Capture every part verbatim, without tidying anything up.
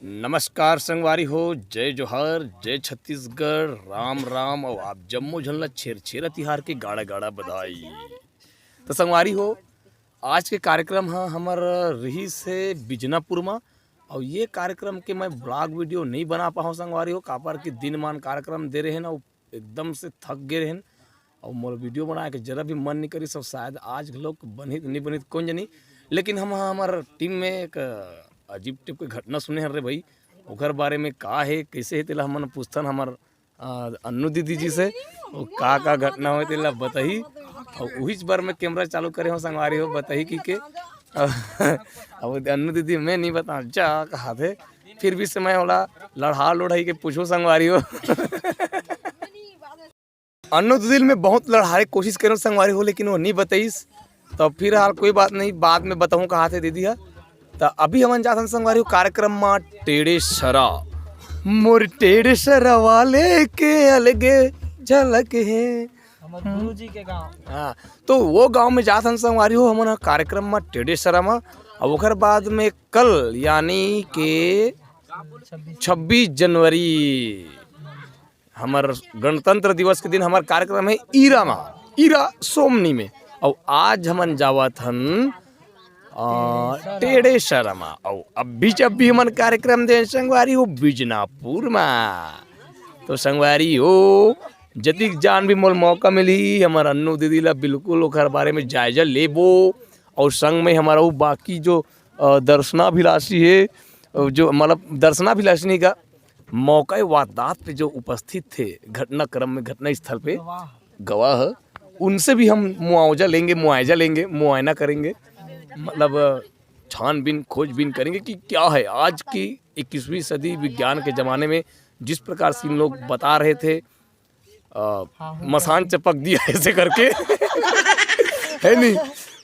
नमस्कार संगवारी हो, जय जोहार, जय छत्तीसगढ़, राम राम, अउ आप जम्मो झन ला छेरछेरा तिहार के गाड़ा गाड़ा बधाई। तो संगवारी हो, आज के कार्यक्रम ह हमर रिहिस हे बिजनापुर म, अउ ये कार्यक्रम के मैं vlog video नइ बना पाहूँ संगवारी हो, काबर कि दिन मान कार्यक्रम दे रहे ना, एकदम से थक गे रहेन, अउ मोर video बनाए के जरा भी मन नइ करिस, अउ शायद आज घलोक बनही त नइ बनही त कोन जनी। लेकिन हम हमर team में एक अजीब type के घटना सुने हन रे भाई, ओकर बारे में का हे, कइसे हे, तेला हमन पूछथन हमर, अ, अन्नू दीदी जी से, वो का का घटना होय तेला बताही। अउ उहीच बार में camera चालू करे हो संगवारी हो, बताही कि के। अब अन्नू दीदी मैं नइ बताऊँ, जा कहाथे, फिर भी से मैं ओला लड़हा लोढ़ाई के पूछो संगवारी हो। अन्नू दीदी ल मैं बहुत लड़हारे कोशिश करें संगवारी हो, लेकिन वो नइ बताइस। तो फिलहाल कोई बात नहीं, बाद में बताहूँ कहाथे दीदी ह। तो अभी हमन जाथन संगवारी हो कार्यक्रम म टेढ़े सरा, मोर टेढ़े सरा वाले के अलगे झलक हे। हमर गुरु जी के गाँव। हाँ, तो वो गाँव में जाथन संगवारी हो हमन ह कार्यक्रम म टेढ़े सरा म। अब ओकर बाद में कल यानी के छब्बीस जनवरी हमर गणतंत्र दिवस के दिन हमर कार्यक्रम हे ईरा म, ईरा सोमनी में। अउ आज हमन जावत हन, अ, टेढ़े सरा म। अउ अभी जब भी हमन कार्यक्रम दे संगवारी हो बिजनापुर म। तो संगवारी हो, जतिक जान भी मोल मौका मिली, हमर अन्नू दीदी ला बिल्कुल ओकर बारे में जायजा लेबो। अउ संग में हमर अउ बाकी जो, अ, दर्शनाभिलाषी हे, अ, जो मतलब दर्शनाभिलाषी नहीं का, मौका वारदात पे जो उपस्थित थे, घटनाक्रम में, घटना स्थल पे गवाह। गवाह, उनसे भी हम मुआवजा लेंगे, मुआयजा लेंगे, मुआयना करेंगे, मतलब छानबीन, खोजबीन करेंगे कि क्या है आज की इक्कीसवीं सदी विज्ञान के ज़माने में जिस प्रकार से इन लोग बता रहे थे, अ, मसान चपक दिया ऐसे करके, है नहीं,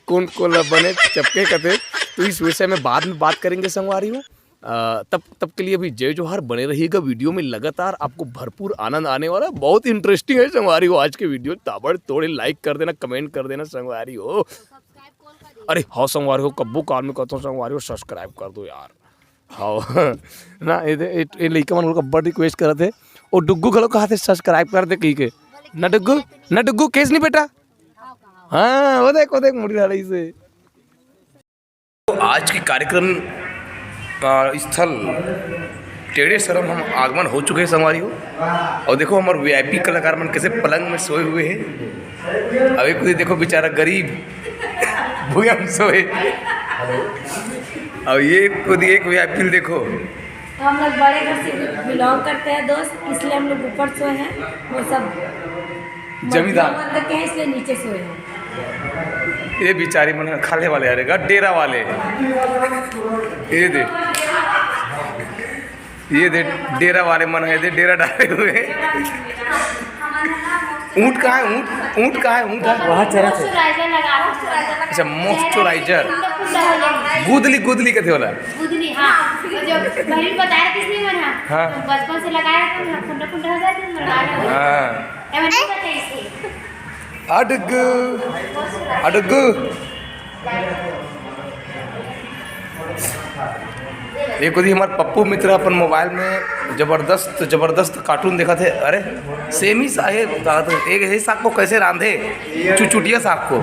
कौन कौन ला बने चपके कथे। तो इस विषय में बाद में बात करेंगे संगवारी हो। अ, तब तब के लिए अभी जय जोहार, बने रहिएगा video में लगातार, आपको भरपूर आनंद आने वाला है। बहुत interesting है संगवारी हो आज के video, ताबड़तोड़ like कर देना, comment कर देना संगवारी हो। अरे हाँ संगवारी हो, कब्बो काल में कहता हूँ संगवारी हो, subscribe कर दो यार। हाँ ना, ये दे, ये, ये लइका मन का बड़ request करत हे। ओ डुग्गू घलो कहाथे subscribe कर दे कही के। ना डुग्गू, ना डुग्गू, केस नहीं बेटा। हाँ, वो देख, वो देख, मुड़ी लड़ाई से। तो आज के कार्यक्रम का स्थल टेढ़े सरम हम आगमन हो चुके हैं संगवारी हो। और देखो हमर V I P कलाकार मन कैसे पलंग में सोए हुए हैं। अब एक कोई देखो बेचारा गरीब भुइयां में सोए। अब ये कोई एक V I P देखो। तो हम लोग बड़े घर से बिलोंग करते हैं दोस्त, इसलिए हम लोग ऊपर सोए हैं। वो सब जमींदार। मध्यम वर्ग के हैं, इसलिए नीचे सोए हैं। ये बेचारी मन खाले वाले आ रे गा, डेरा वाले। ये दे, ये दे, डेरा वाले मन है, दे डेरा डाले हुए। ऊंट कहाँ है? ऊंट, ऊंट कहाँ है? ऊंट है? वहाँ चरा थे। Moisturizer लगा लो। अच्छा, moisturizer। गुदली, गुदली कहते वाला। गुदली, हाँ। वो जो बहन बताया किसने मन, हाँ। हाँ। तो बचपन से लगाया तो फुंडा फुंडा हो जाते हैं, लगा लो। हाँ। ए, मैंने बताया इसको। अडग, अडग। एक दिन हमारे पप्पू मित्र अपन मोबाइल में जबरदस्त, जबरदस्त cartoon देखा थे। अरे, same ही सा है, एक ही साग को कैसे रांधे, चुचुटिया साग को।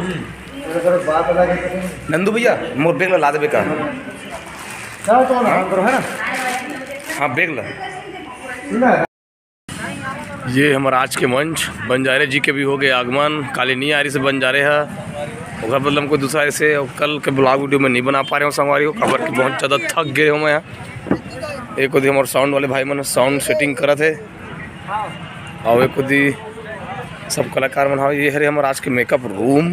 नंदू भैया, मोर bag ला देबे का? हाँ? हाँ, bag ला। ये हमर आज के मंच, बंजारे जी के भी हो गए आगमन। काली नहीं आ रही से बंजारे है, ओकर बदले हम कोई दूसरा ऐसे, और कल के vlog video में नहीं बना पा रहे हो संगवारी हो, काबर कि बहुत ज़्यादा थक गए हो मैं यहाँ। एक ओदी हमर sound वाले भाई मन sound setting करत है, और एक ओदी सब कलाकार मन। हाँ, ये हरे हमर आज के makeup room,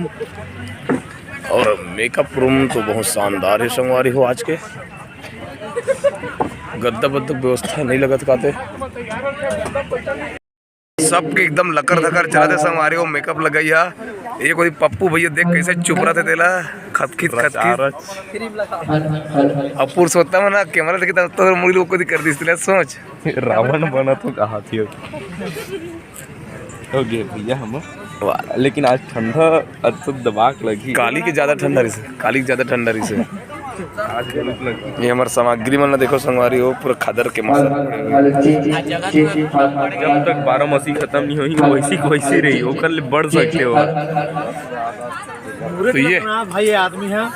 और makeup room तो बहुत शानदार है संगवारी हो आज के। गद्दा बद्दा व्यवस्था नहीं लगत काते। सबके एकदम लकर धकर चलत हे संगवारी हो, makeup लगइया। ये कोई पप्पू भैया देख कैसे चुप रथे तेला, खतखित, खतखित। अब पुरुषोत्तम ना camera देखी तब तो मुड़ी लोग को कर दी तेला, सोच। रावण बना तो कहा थी। हो गए भैया हम। वाह। लेकिन आज ठंडा, आज तो दबा के लगी। काली के ज्यादा ठंडा रही से, काली के ज्यादा ठंडा रही से। ये हमर सामग्री मन ला देखो संगवारी हो, पूरा खदर के मसा। जब तक बारह मासी खत्म नहीं होही, वैसी के वैसी रही, ओकर ले बढ़ सकते हो। तो ये भाई, ये आदमी है।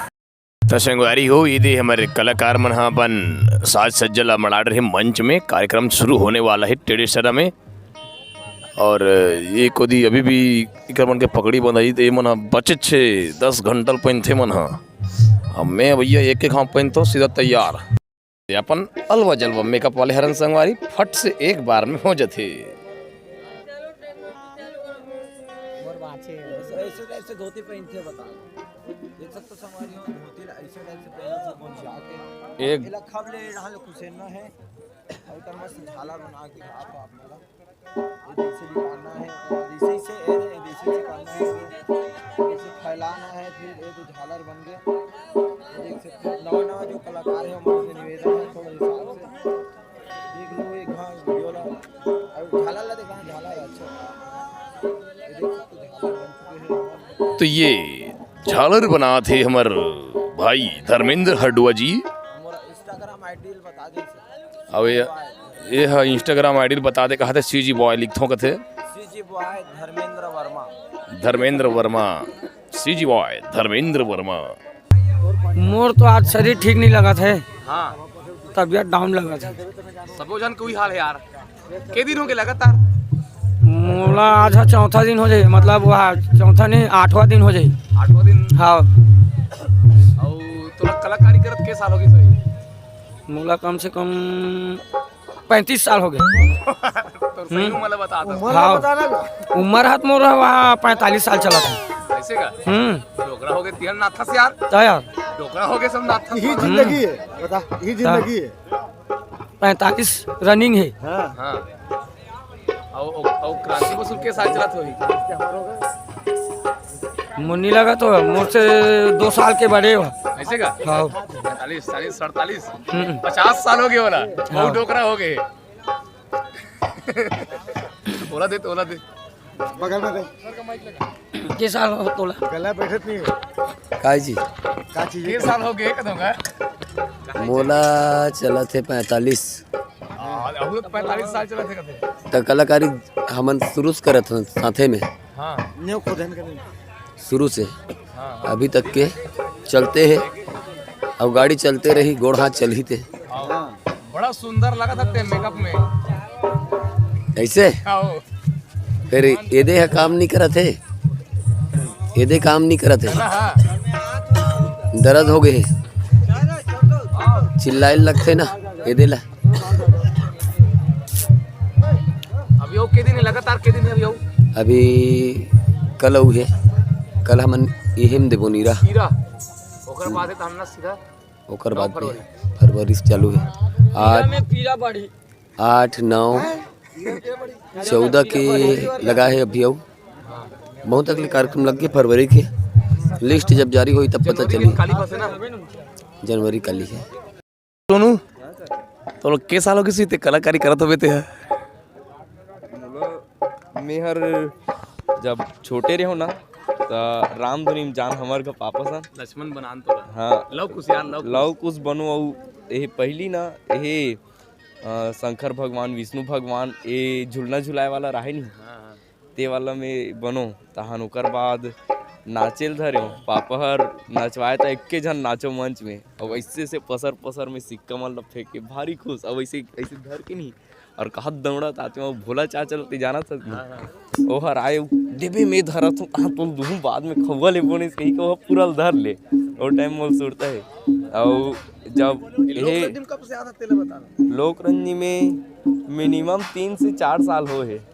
तो संगवारी हो, ये दे हमर कलाकार मन ह अपन साज सज्जा ला मड़ाड़ रहे मंच में, कार्यक्रम शुरू होने वाला है टेढ़े सरा में। और ये कोदी अभी भी इकर मन के पगड़ी बंधाई, तो ये मन ह बचेच हे, दस घंटा ल पहिनथे मन ह। अब मैं भैया एक एक हाथ पहिनथों, सीधा तैयार। ये अपन अलवा जलवा मेकअप वाले हरन संगवारी, फट से एक बार में हो जथे। ऐसे टाइप से धोती पहनते हैं, बता। देख सकते हो संगवारी हो, धोती ला ऐसे टाइप से पहना था, कौन सी आके। एक एला खब ले, यहाँ ले कुसेना है, और इतना मस्त झाला बना के आप, आप बोला। ये जैसे भी करना है, और इसी से, ये, ये जैसे भी करना है, जैसे फैलाना है, फिर ये तो झालर बन गया। ये देख सकते हो, नवा नवा जो कलाकार है, हमारे से निवेदन है, थोड़ा हिसाब से देख लो, एक घास वीडियो ला, और झालर ला देखा, झालर अच्छा। ये देख सकते हो, झालर बन चुके हैं। तो ये झालर बनात हे हमर भाई धर्मेंद्र हडुआ जी। हमारा Instagram ID बता दे। अब ये, ये ह Instagram ID बता दे, कहा थे सीजी बॉय लिखथों कथे। सीजी बॉय धर्मेंद्र वर्मा। धर्मेंद्र वर्मा, सीजी बॉय धर्मेंद्र वर्मा। मोर तो आज शरीर ठीक नहीं लगत हे। हाँ। तबीयत down लगत हे। सबो झन के उही हाल है यार। के दिन हो गए लगातार? मोला आज ह चौथा दिन हो जाए, मतलब वह चौथा नहीं, आठवां दिन हो जाए। आठवां दिन? हाँ। अउ तोला कलाकारी करत के साल हो गए सही? मोला कम से कम पैंतीस साल हो गए। तो सही हम्म। उम्र बता दो। हाँ। उम्र हाथ मोर ह वहाँ पैंतालीस साल चला था। ऐसे का? हम्म। डोकरा हो गए तिहन नाथस यार। तो यार। डोकरा हो गए सब नाथस। यही जिंदगी है, बता, यही जिंदगी है। पैंतालीस running है। हाँ। हाँ। अउ, अउ, अउ क्रांति बसु के साथ चलत होही? मुन्नी लगा तो मोर से दो साल के बड़े हो। ऐसे का? हाँ। पैंतालीस, चालीस, सड़तालीस, हम्म। पचास साल हो गए वाला। हाँ। बहुत डोकरा हो गए। ओला दे, ओला दे। बगल में दे। के साल हो तोला? गला बैठत नहीं है। काय जी? का चीज के है? साल हो गए कदों का? मोला चलत हे पैंतालीस। हाँ, अभी तो पैंतालीस साल चलत हे कदों। त कलाकारी हमन शुरू से करत हन साथे में। हाँ। न्यू खोदन के नहीं। शुरू से हाँ, हाँ। अभी तक के चलते हैं। अब गाड़ी चलते रही, गोड़ हाथ चलही ते। हाँ। बड़ा सुंदर लगा था ते मेकअप में। ऐसे? आओ। फिर एदे ह काम नहीं करत हे, एदे काम नहीं करत हे। हाँ, हाँ। दर्द हो गए हे, चिल्लाए लगथे ना, एदे ला। अभी वो के दिन है, लगातार के दिन है अभी वो? अभी कल अउ हे, कल हमन इही म देबो नीरा। हीरा। ओकर बाद है तो हमला सीधा ओकर बाद नौ फरवरी। फरवरी से चालू है। आठ, में पीला बढ़ी। आठ, नौ, चौदह के लगा है अभी अउ। बहुत अगले कार्यक्रम लग गए फरवरी के। लिस्ट जब जारी होई तब पता जनवरी चली। के काली बस है ना? जनवरी काली है। सोनू, तो लोग के साल हो गए सीते कलाकारी करत होबे ते ह? मोला, मेहर जब छोटे रहो ना, त रामधुनी में जान हमर घर पापा सन। लक्ष्मण बनान तो ला। हाँ। लव कुश यार, लव कुश। लव कुश बनो अउ एहे पहली ना, एहे, अ, शंकर भगवान, विष्णु भगवान, ए झुलना झुलाए वाला रहे नहीं। हाँ, हाँ। ते वाला में बनो, तहन ओकर बाद नाचे ल धरेंव। पापा हर नचवाए त एक्के झन नाचो मंच में, अउ ऐसे से पसर पसर में सिक्का मन ल फेंक के भारी खुश, अउ ऐसे, ऐसे धर के नहीं, अउ कहत दौड़त आते हैं, वो भोला चाचा ल ते जानत हस ना? हाँ, हाँ। ओ हर आए, "देबे में धरत हूँ, तहाँ तोल दूहूँ, बाद में खौवा ले बोने से कही के वो पूरा ल धर ले।" वो टाइम मोल सुरता है। अउ जब ये लोक ये रंजनी में कब से आता तेला बता ना। लोक रंजनी में मिनिमम तीन से चार साल हो है।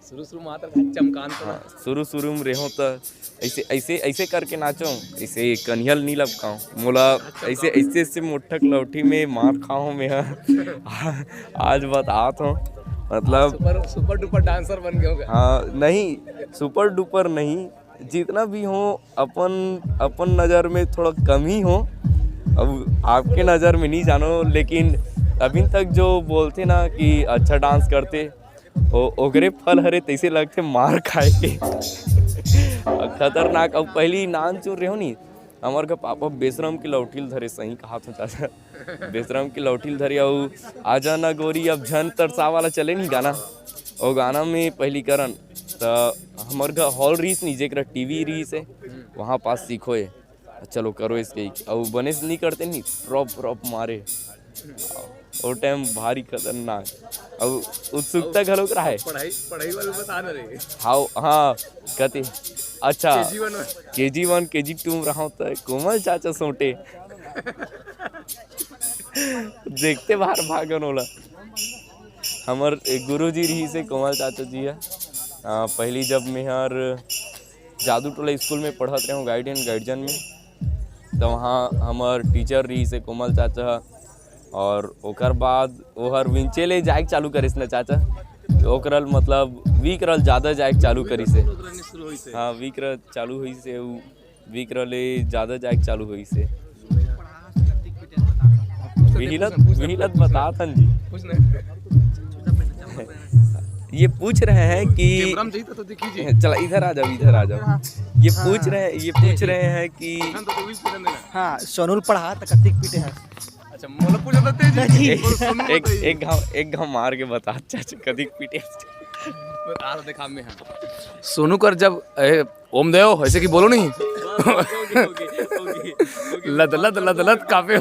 शुरू शुरू में आतर भाई चमकान तो हाँ, शुरू शुरू में रेहो त ऐसे, ऐसे, ऐसे करके नाचो, ऐसे कनिहल नी लपकाओ। मोला ऐसे, ऐसे, ऐसे मुट्ठक लौठी में मार खाओ मैं। आज बतात हूँ, मतलब सुपर, सुपर डुपर डांसर बन गए होगा। हाँ, नहीं, सुपर डुपर नहीं, जितना भी हो अपन, अपन नज़र में थोड़ा कम ही हो। अब आपके नज़र में नहीं जानो, लेकिन अभी तक जो बोलते ना कि अच्छा डांस करते, ओ, ओकरे फल हरे तैसे लगथे मार खाए के। खतरनाक। अब पहली नान चुर रहे हो नी, हमर घर पापा बेसरम के लौठिल धरे, सही कहा था चाचा। बेसरम के लौठिल धरे, अउ आजा ना गोरी अब झन तरसा वाला चले नहीं गाना, वो गाना में पहली करन, त हमर घर हॉल रहीस नहीं, जेकरा टीवी रहीस है, वहाँ पास सीखो है। चलो करो इसके, अउ बने से नहीं करते नहीं, रॉप रॉप मारे। वो टाइम भारी खतरनाक, अउ उत्सुकता घलोक रहे। पढ़ाई, पढ़ाई वाले बता ना रहे। हाँ, हाँ, कति अच्छा। केजी वन में। केजी वन, केजी टू में रहा तो कोमल चाचा सोटे। देखते बाहर भागन ओला। हमर एक गुरुजी रहीस हे कोमल चाचा जी ह। अ, पहली जब मेहर जादू टोला स्कूल में पढ़त रहेंव, गाइड एंड गाइडजन में, त वहाँ हमर टीचर रहीस हे कोमल चाचा ह। और ओकर बाद ओहर विंचे ले जाए के चालू करिस न चाचा, त ओकरल मतलब वीक रल ज़्यादा जाए के चालू करिस हे। हाँ, वीक रल चालू होइस हे, उ वीक रल ले ज़्यादा जाए के चालू होइस हे। विहिलत, विहिलत बतात हन जी। ये पूछ रहे हैं कि कैमरा में जाइए तो दिखी जी। चला, इधर आ जाओ, इधर आ जाओ। ये पूछ रहे, ये पूछ रहे हैं कि हाँ, सोनू ल पढ़ा त कतिक पीटे हैं। अच्छा, मोला पूछा था तेजी। एक, एक घाव, एक घाव मार के बता, चाचा, कतिक पीटे। बता तो दिखा में, हाँ। सोनू कर जब, ए, ओम देव, ऐसे कि बोलो नहीं। लद, लद, लद, लद, काफी।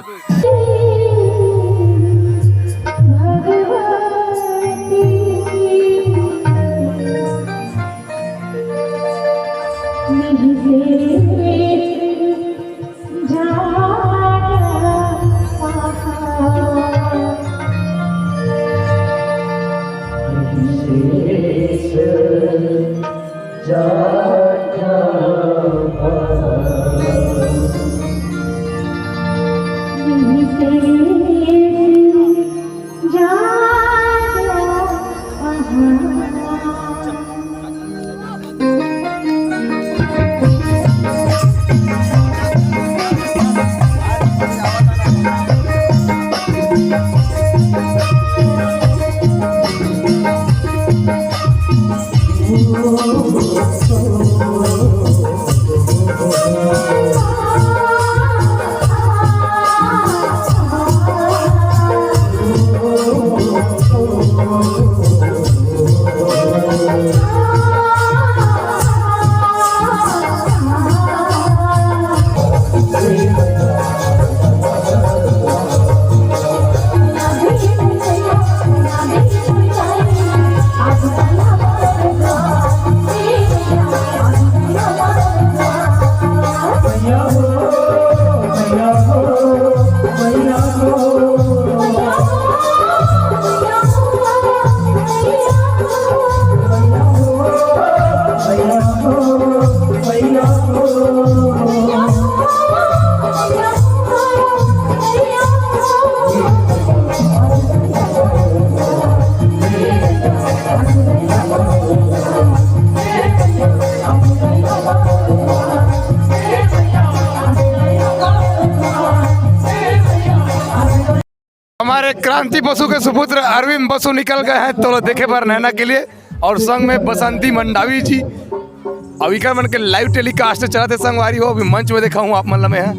हमारे क्रांति बसु के सुपुत्र अरविंद बसु निकल गए हैं तोला देखे बर नैना के लिए, और संग में बसंती मंडावी जी। अब इकर मन के live telecast चलत हे संगवारी हो, अभी मंच में देखा हूँ आप मन ल मैं ह।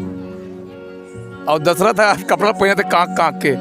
और दशरथ ह कपड़ा पहिनत हे कांक कांक के।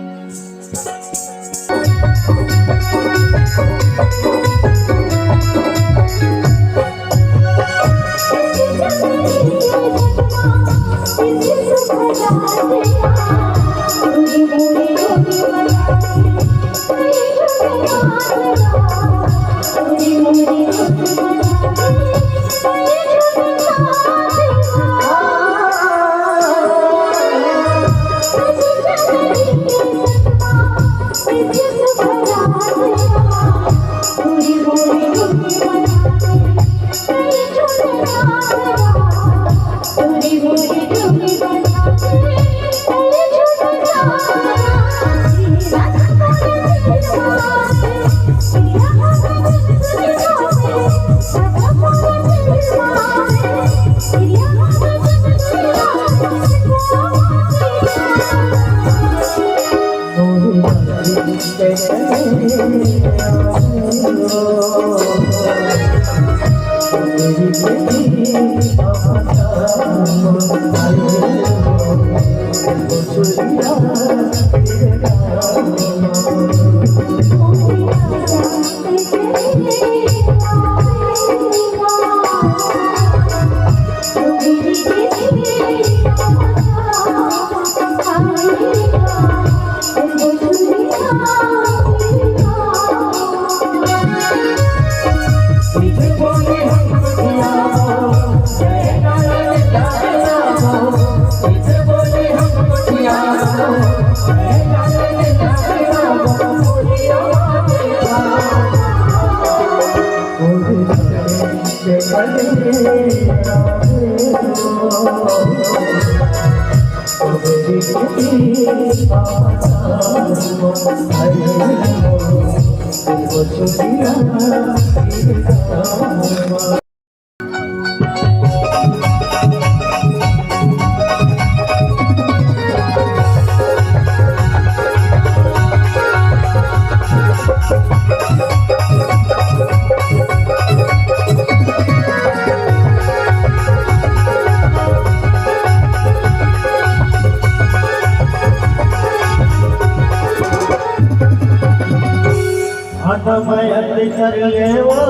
अनमयत कर लेवा,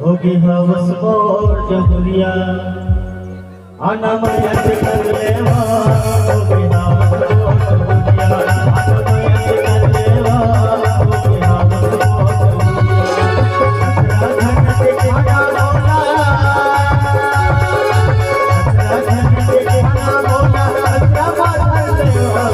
होगे हवस मोर जहुरिया। अनमयत कर लेवा, होगे हवस मोर जहुरिया। अनमयत कर लेवा, होगे हवस मोर जहुरिया। अतरा घन के खाना बोला, अतरा घन के खाना बोला, अतरा बात कर लेवा।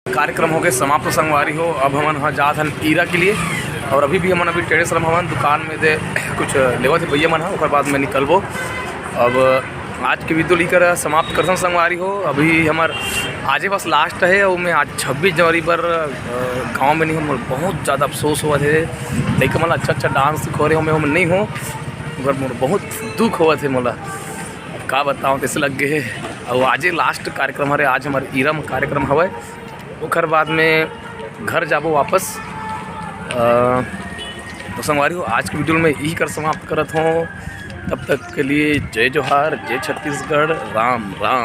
कार्यक्रम हो गए समाप्त संगवारी हो। अब हमन ह जात हन ईरा के लिए, और अभी भी हमन अभी टेढ़े सरम हवन दुकान में दे कुछ लेवत हे भैया मन ह, ओकर बाद में निकलबो। अब आज के वीडियो लीकर समाप्त करथन संगवारी हो। अभी हमर आजे बस लास्ट है, और मैं आज छब्बीस जनवरी पर गाँव में नहीं हूँ। मोर बहुत ज़्यादा अफसोस होवत हे, लइका मन अच्छा अच्छा डांस सिखो रहे हो, मैं ओमे नहीं हूँ, मगर मोर बहुत दुख होवत हे मोला। अब का बताऊँ, तैसे लग गए है। और आजे लास्ट कार्यक्रम हरे, आज हमर ईरा म कार्यक्रम हवय, ओकर बाद में घर जाबो वापस। अ, तो संगवारी हो, आज के वीडियो में यही कर समाप्त करत हों। तब तक के लिए जय जोहार, जय छत्तीसगढ़, राम राम।